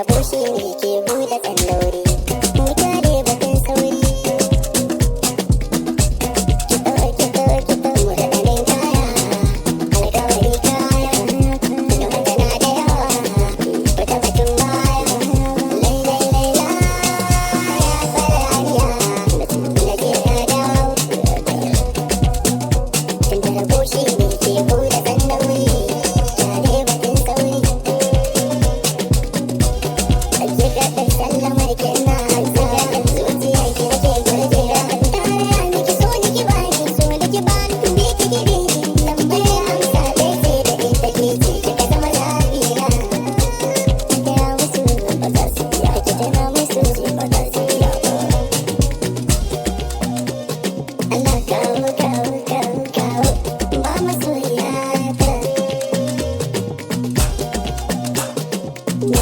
Rabo shi ne ke buɗe tsandauri. Mutane batun sauri. Kiɗo kiɗo kiɗo mu da ɗanin kaya. Alƙawari kaya. Gaba tana da yawa. Fita batun baya. Lai lai lai la. Ya fara aniya. Na je na dawo. Tun da rabo shi ne ke buɗe tsandauri. Kyale batun sauri. Jigaɗin sallamar kina, jigaɗin zuciyar ki nake gurjira. Taraya miki so niki bani, so niki bani, bi ki ki bi ni. Tambaya amsa ɗaya ce da ita ke ce kika zama zaɓina. Gaya musu ba za su iya, ki tana musu ba za su iya ba. Allah kawo kawo kawo kawo, ba masoyiya ta. Ni